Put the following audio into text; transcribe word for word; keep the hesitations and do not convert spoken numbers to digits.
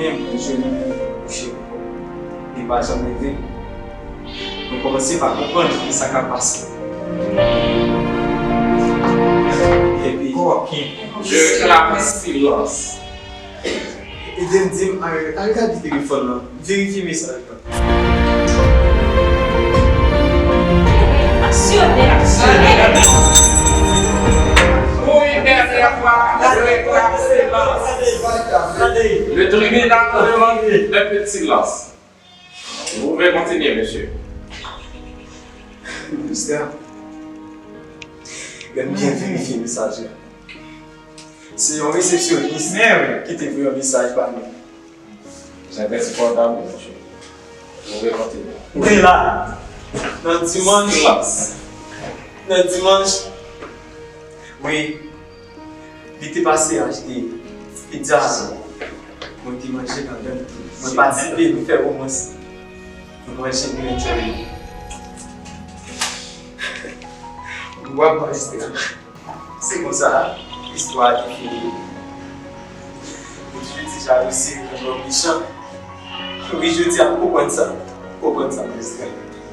Mwen jwenn li kouche. Li pa janm leve. Mwen kòmanse pa konprann kisa k ap pase. Epi, je réclame silence. Ede m di m, al, al gade telefòn nan. Verifye mesaj lan. Aksyone, aksyone. Pour une dernière fois, je réclame silence. Le tribunal demande un peu de silence. Vous pouvez continuer, monsieur. Mister, lè m byen verifye mesaj la, se yon resepsyonis ki te voye yon mesaj ba nou. Vous êtes insupportable, monsieur. Vous pouvez continuer. Ou te la, nan dimanch, nan dimanch, wi, li te pase achte pizza. Mwen te manje ladan l tou. Mwen patisipe, nou fè romans. Nou manje, nou enjoy. W ap manje. Se konsa, istwa a te fini. Ou toujou di jalouzi rann lòm mechan. Wi, jodi a, m konprann sa. M konprann sa, Maestro.